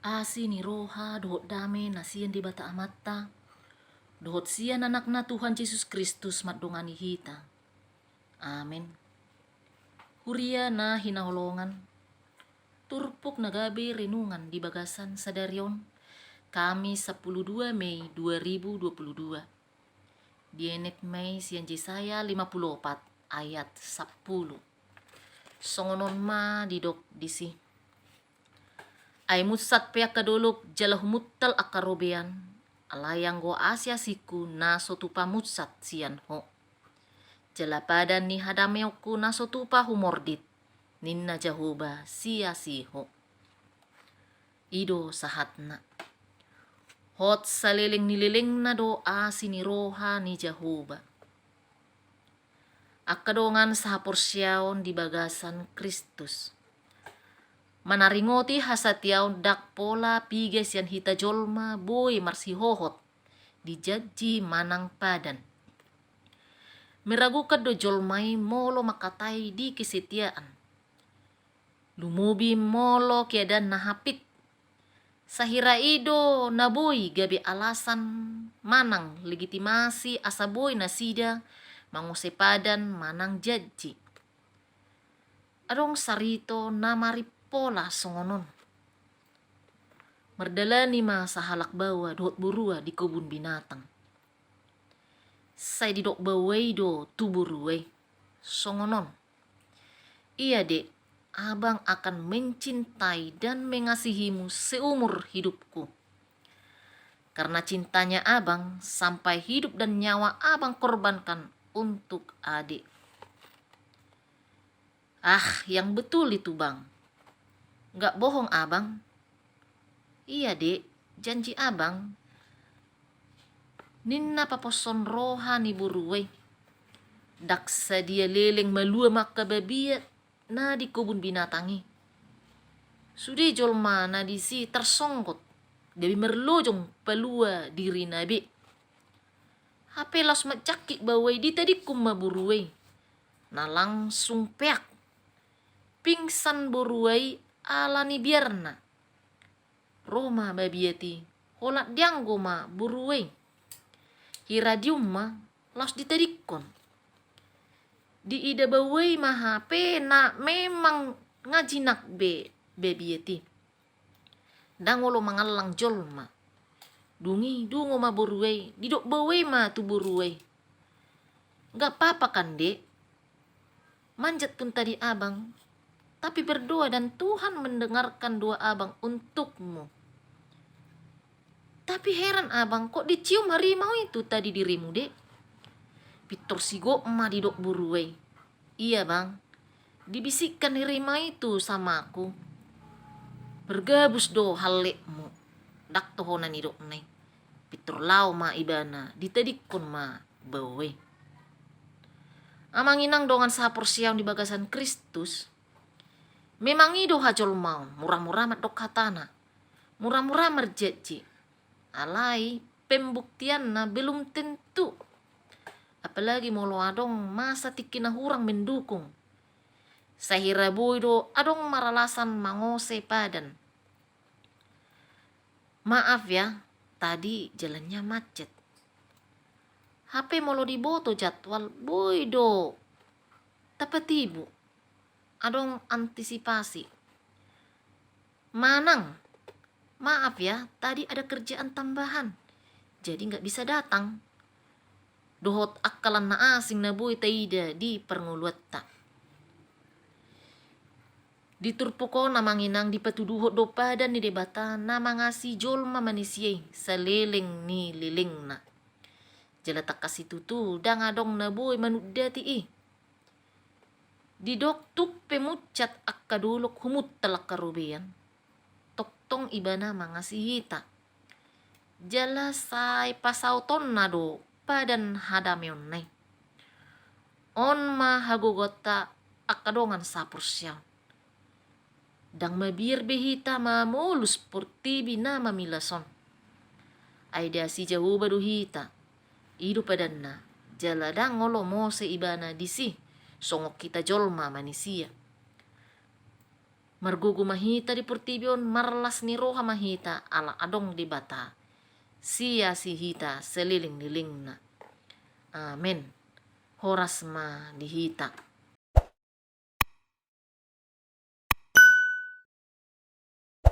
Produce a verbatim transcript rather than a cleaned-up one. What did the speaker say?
Asi ni roha dohot dame na sian Debata Amanta, dohot sian Anakna Tuhan Jesus Kristus mandongani hita. Amen. Huria na hinaholongan, turpuk na gabe renungan di bagasan sadari on, Kamis sapuluh dua Mei dua ribu dua puluh dua. Dienet ma i sian Jesaya lima puluh opat ayat sampulu. Songon on ma didok disi. Ai munsat pe angka dolok jala humuntal angka robean, alai anggo asi-asingku na so tupa munsat sian ho. Jala padan ni hadameonku na so tupa humordit, ninna Jahowa, siasi ho. I do sahatna. Hot saleleng ni lelengna do asi ni roha ni Jahowa. Angka dongan sahaporseaon di bagasan Kristus. Manaringoti hasatiaon ndang pola piga sian hita jolma boi marsihohot di janji manang padan. Meragukan do jolma i molo mangkatai di kesetiaan. Lumobi molo keadaan na hapit. Sahira i do na boi gabe alasan manang legitimasi asa boi nasida mangose padan manang janji. Adong sarito na marimpola songon on. Mardalani ma sahalak baoa dohot borua di kobun binatang. Sai didok baoa i do tu borua i songon on. Iya, Dek, abang akan mencintai dan mengasihimu seumur hidupku. Karena cintanya abang, sampai hidup dan nyawa abang korbankan untuk adik. Ah, yang betul itu, Bang. Nggak bohong, Abang. Iya, Dek, janji abang. Ninna paposhon roha ni borua i. Ndang sadia leleng malua ma angka babiat na di kobun binatang i. Sude jolma na disi tarsonggot, gabe marlojong palua dirina be. Hape laos manjangkit baoa i ditadingkon ma borua i. Na langsung peak. Pingsan borua i ala ni biarna. Ro ma babiat i, holan dianggo ma borua i. Hira dium ma, laos ditadingkon. Diida baoa i ma hape na memang nga jinak be babiat i. Ndang olo mangallang jolma. Dung i dungo ma borua i, didok baoa i ma tu borua i. Nggak papa kan, Dek? Manjat pun tadi abang, tapi berdoa dan Tuhan mendengarkan doa abang untukmu. Tapi heran abang, kok dicium harimau itu tadi dirimu, Dek? Pintor sigok ma didok borua i. Iya, Bang. Dibisikkan harimau itu sama aku. Bergabus do hallekmu. Ndang toho na nidokna i. Pintor laho ma ibana, ditadingkon ma baoa i. Amang inang dongan sahaporseaon di bagasan Kristus, memang i do hajolmaon, mura-mura mandok hatana, mura-mura marjanji. Alai pembuktianna belum tentu. Apalagi molo adong masa tingki na hurang mendukung. Sahira boi do adong maralasan mangose padan. Maaf ya, tadi jalannya macet. Hape molo diboto jadwal boi do tapatibu. Adong antisipasi. Manang, maaf ya, tadi ada kerjaan tambahan, jadi nggak bisa datang. Dohot angka lan na asing na boi taida di parngoluanta. Di turpuk on amang inang dipatuduhon do padan ni Debata na mangasihi jolma manisia i saleleng ni lelengna. Jala tangkas situtu ndang adong na boi manundati i. Didok tung pe munsat angka dolok humuntal angka robean, tongtong ibana mangasihi hita. Jala sai pasautonna do padan hadameonna i. On ma hagogoonta angka dongan saporseaon. Ndang mabiar be hita mamolus portibi na mamilas on. Ai diasi Jahowa do hita. I do padanna, jala ndang olo mose ibana disi, songon hita jolma manisia. Margogo ma hita di portibi on, marlas ni roha ma hita ala adong Debata siasi hita salelenglelengna. Amen. Horas ma di hita.